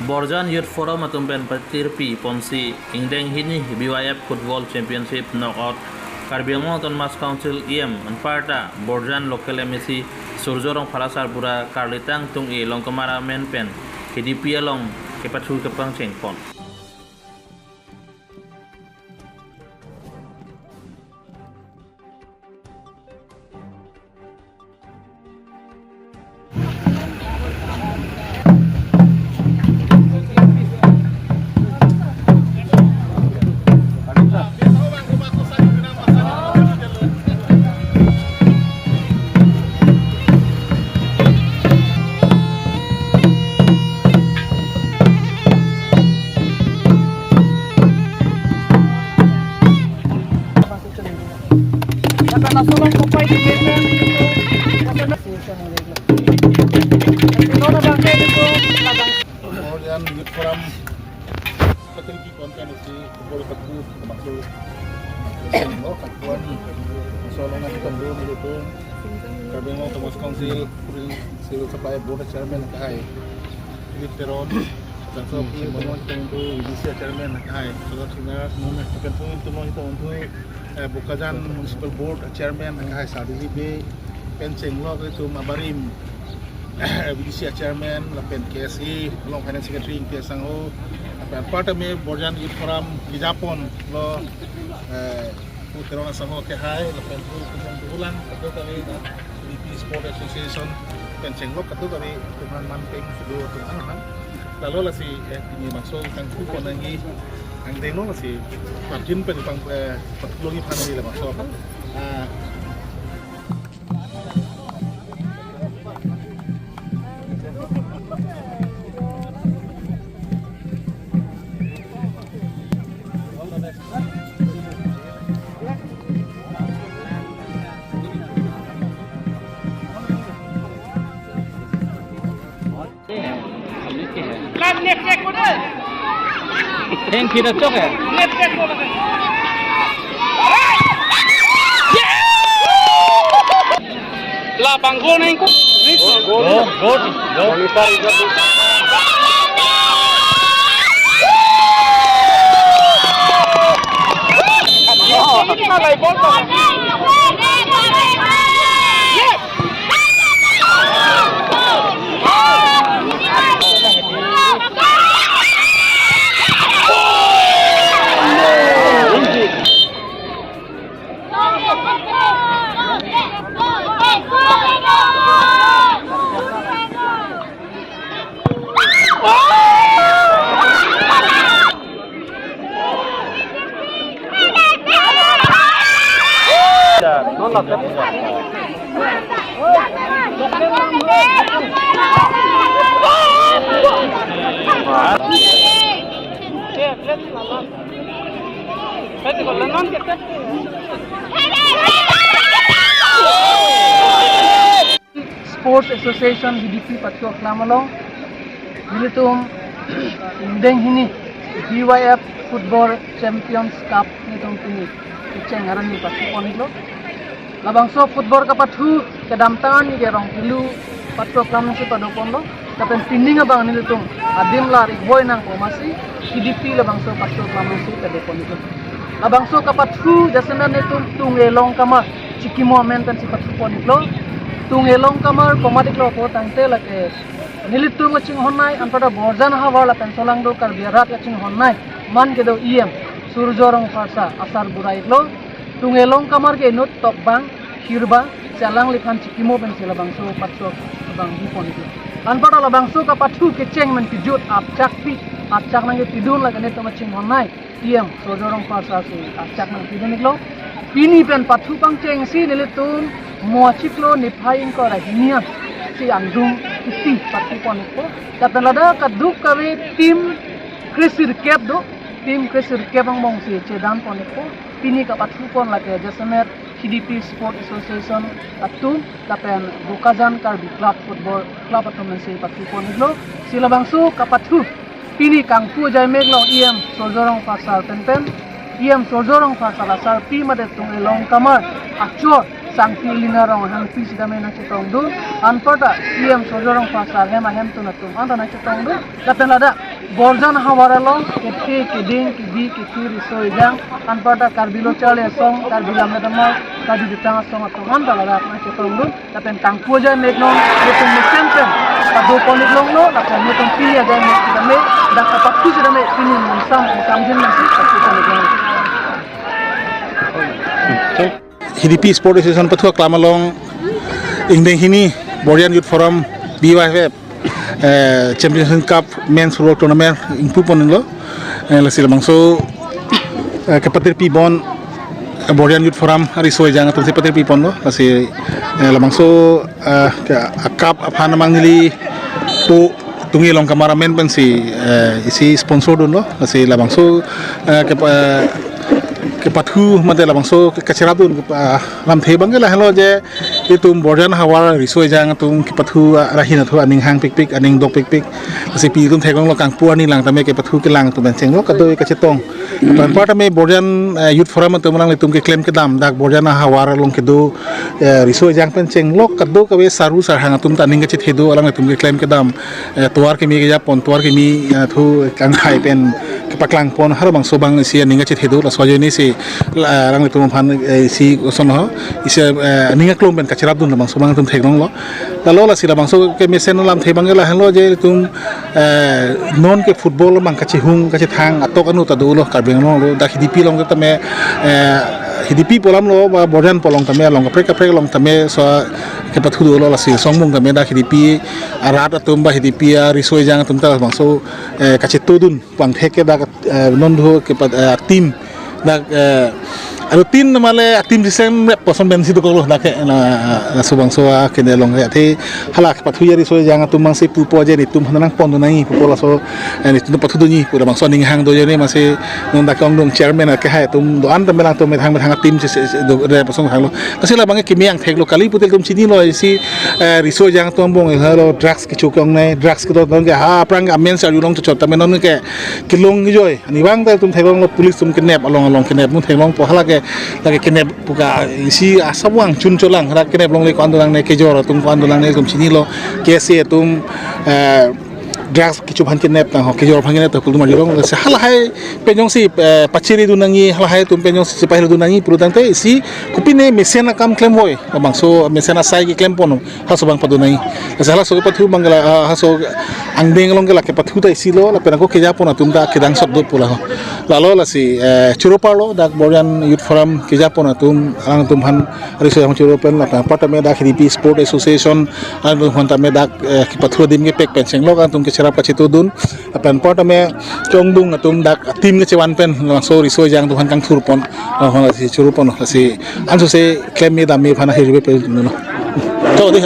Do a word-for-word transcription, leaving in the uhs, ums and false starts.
Borjan Youth Forum atum pen patirpi ponsi ingdeng hini B Y F Football Championship Knockout Karbi Anglong Autonomous Council E M anparta Borjan Local M A C Surjya Rongphar asarbura karlitang Tunge Longkamar amen pen K D P along kepathu kepangcheng pon. Borjan Youth Forum patirpi pon pen isi football kapathu, kapathu. Sing lo kapathu an. Solong an tanglo ni itu. Karbi Anglong Autonomous Council Civil Supply Board Chairman kahai Philip Teron, Changsop Teron, Teron tu V D C Chairman kahai Sodor Singa, Teron tu Teron tu, eh, Bokajan Municipal Board Chairman kahai Sardili Bey, pen chenglo ke tu abarim, eh, V D C Chairman lapen K S A along Finance Secretary Ingti Sangho, lapen anparta me Borjan Youth Forum kejapon lo, eh, Pu Teron asangho kehai, lapen pu pu jang pu lang, kadokave na, Philippine Sport Association, pen chenglo kadokave, atum aphan man peng sudo atum aphan. Lalo lasi, eh, pini bangso kangpu pon nangji, angdeng lo lasi, parjin pen pang, eh, patlogi phan ni la bangso. Ah, Thank you, that's okay. Labang gol nang ko. Gol, gol, gol. Sports Association B D P pathu aklam along nelitum ingdeng hini B Y F Football Champions Cup nelitum pini kecheng arni pathu pon iklo. Labangso football kapathu kedamtang arni ke Rongphelu pathu aklam si pado ponlo. Lapen pining abang nelitum adim lar ikboi nangpo masi K D P labangso pathu aklam si pado pon iklo. Labangso kapathu jasemet nelitum Tunge Longkamar Chikimo amen pen si pathu pon iklo. Tunge Longkamar komat iklo pu tangte lake nelitum kachinghon nai anparta Borjan havar lapen solangdo Karbi arat kachinghon nai man kedo E M Surjya Rongphar sir asarbura iklo. Tunge Longkamar ke inut tokbang, hirbang, si alangliphan chikimo pensi labangso pathu abang bi pon iklo. Anparta labangso kapathu kecheng amen kejut apchak pi, apchak nangkepidun lake nelitum kachinghon nai E M Surjya Rongphar sir si apchak nangpidun iklo. Pini pen pathu pangcheng si nelitum mo achiklo niphai ingkoi ra hini an si angdung kiti pathu pon ikpo. Lapen ladak kadokave team kre-sirkep do, team kre-sirkep angbong si chedan pon ikpo. Pini kapathu pon lake jasemet K D P Sport Association atum lapen Bokajan Karbi Club Football Club atum si pathu pon iklo. Si labangso kapathu pini kangpu jaimek long E M Surjya Rongphar sir pen pen, E M Surjya Rongphar sir asarpi mate Tunge Longkamar achor Sangpi Lina Ronghangpi sitame nangchetongdun, anparta E M Surjya Rongphar sir ahem ahemtun atum anta nangchetongdun, lapen ladak Borjan havar along kethe, keding, kebi, kethu, riso ejang, anparta Karbi Lo Charli Asong, Karbi Lammet Amar, Karbi Jutang Asong atum an ta ladak nangchetongdun, lapen kangpu ajai mek non, nelitum mesen pen pado pon-ik longlo, lapen nelitum pini ajai mek sitame, dak kapathu sitame, pini monsam, monsam jin nangsi, kapathu pon-ik longlo. Hidipi Sport Association pathu aklam along ingdeng hini Borjan Youth Forum, B Y F F, eh, Championship Cup Men's Football Tournament ingpu ponlo. Eh, lasi labangso, eh, kepatirpi pon, eh, Borjan Youth Forum ariso ejang atum si patirpi ponlo. Lasi, eh, labangso, eh, ke, a-cup aphan amang neli po Tunge Longkamar amen pensi, eh, isi sponsor dunlo. Lasi labangso, eh, kepa-, eh, kepathu mate labangso ke-, kacherapdun kepa-, lamthe abang ke lahenlo je itum Borjan havar riso ejang atum kepathu, ah, rahin athu aning hangpikpik, aning dokpikpik. Lasi pini itum theklonglo kangpu arni lang tame kepathu kelang atum pen chenglo kado kachetong. Anparta me Borjan, eh, Youth Forum atum alanglitum keklem kedam dak Borjan ahavar along kedo, eh, riso ejang pen chenglo kado kave saru sarhang atum ta aning kachethedun alanglitum keklem kedam, eh, tovar kimi kejapon, tovar kimi, eh, thu kanghai pen kepaklang pon, harbangso abang isi aning kachethedun, laso ajoine si, la, alanglitum aphan, eh, isi koson ho, isi, eh, aning aklong pen kacherapdun labangso abang itum theklonglo. Lalo lasi labangso kemesen alamthe abang ke lahenlo je itum, eh, non ke football abang kachihung kachethang atok anu ta dolo Karbi Anglong lo, dak Hidipi along tame, eh, Hidipi pu alam lo ba Borjan pu along tame, along kaprek kaprek along tame so kepathu dolo. Lasi songmung tame dak Hidipi arat atum ba Hidipi ariso ejang atum ta labangso, eh, kachetongdun pangthek ke dak, eh, non do kepat, eh, team dak, eh, aro tin namale a-team sisem rep koson pensi dokoklo dak ke na, na subangso akene along ke athe hala kepathu ariso ejang atum abang si pupo je nelitum aphan nangpondun nangji pupo laso, eh, nelitum pathudunji pu labangso aning hang do ajoine masi non dak ongdung chairman akehai atum do-an tame alangtum methang methang a-team si, si, si do rep asong hanglo. Lasi labang ke kimi angtheklo kali putil itum chinilo isi, eh, riso ejang atum angbong halo drugs kecho ke-ongnei, drugs kedo non ke ha aphrang ke amen si arjulong chot tame non ke kelong kejoi. Ani abang ta itum theklonglo police atum kenep along along kenep atum theklongpo hala ke lake kenep pu ka isi asap vangchun cholang hala kenep longle ko-an dolang ne kejor atum ko-an dolang ne itum chinilo K S A atum, eh, drugs kecho aphan kenep tang ho kejor aphan kenep ta kultum arjulong se halahai pen jongsi, eh, pachiri dun nangji halahai atum pen jongsi chepahirdun nangji pulotangte isi kopine mesen akam klemvoi labangso mesen asai keklem pon. Halaso abang pado nangji. Lasi halaso kepathu abang ke la, ah, halaso angdeng along ke la kepathu ta isi lo, lapen ako kejapon atum ta kedangsot do pu la ho. Lalo lasi, eh, choro parlo dak Borjan Youth Forum kejapon atum, alangtum aphan ariso ejang choro pen, lapen anparta me dak Hidipi Sport Association, alangtum aphan tame dak, eh, kepathu adim kepek pen chenglo, alangtum kecherap kachetongdun, lapen anparta me chongdung atum dak team kechevan pen, laso riso ejang atum aphan kangthur pon, laso lasi choro pon, lasi ansose klem me dam me aphan ahirjuve pen no. To di